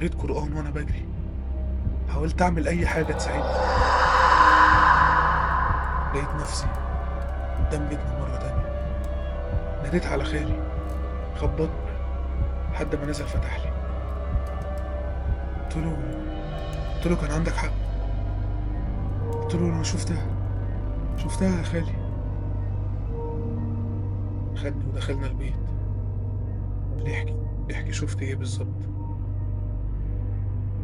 قريت قرآن وأنا بجري، حاولت أعمل أي حاجة تساعدني. لقيت نفسي قدام بيتنا مرة تانية. ناديت على خالي، خبطت لحد ما نزل فتح لي. قلت له قلت له كان عندك حق. قلت له أنا شفتها يا خالي. خدني ودخلنا البيت. قال لي احكي احكي، شفت ايه بالظبط؟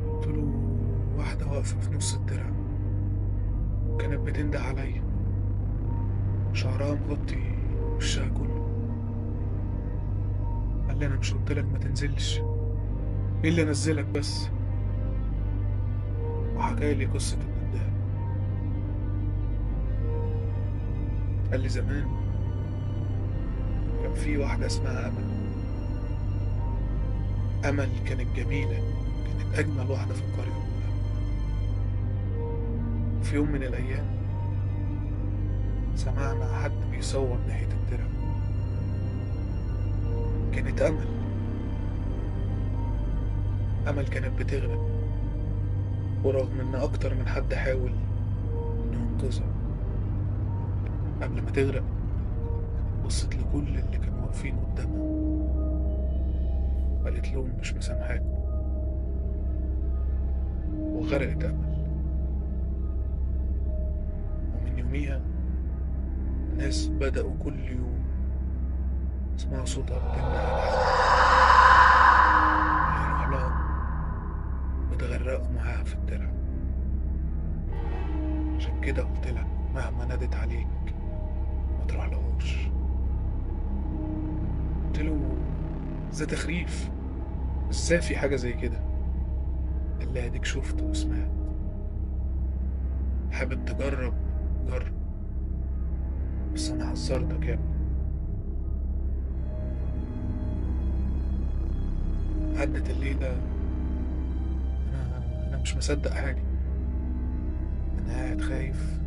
قلت له واحدة واقفة في نص الترعة، كانت بتنده عليا، شعرها مغطي وشها كله. قال لي انا مش قلت لك ما تنزلش؟ ايه اللي نزلك بس؟ وحكى لي قصة النداهة. قال لي زمان كان في واحدة اسمها أمل. أمل كانت جميلة، كانت أجمل واحدة في القرية كلها. في يوم من الأيام سمعنا حد بيصور ناحية الترعة. كانت أمل. أمل كانت بتغرق، ورغم إن أكتر من حد حاول إنه ينقذها قبل ما تغرق، بصت لكل اللي كانوا واقفين قدامها وقالت لهم مش مسامحاكم، وغرقت أمل. ومن يوميها الناس بدأوا كل يوم يسمعوا صوتها بتنده على حد يروح لها وتغرقوا معاها في الترعة. عشان كده قلت لك مهما نادت عليك ما تروح لهوش. قلت له ده تخريف، ازاي في حاجة زي كده؟ قال لي اديك شفت وسمعت، حابب تجرب جرب، بس انا حذرتك يا ابني. عدت الليلة انا مش مصدق حاجة، انا قاعد خايف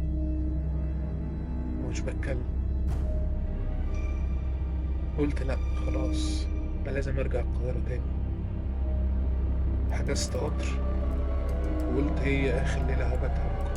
ومش بتكلم. قلت لا خلاص، انا لازم ارجع القاهرة تاني. حجزت قطر وقلت هي اخر ليلة هباتها بكرة.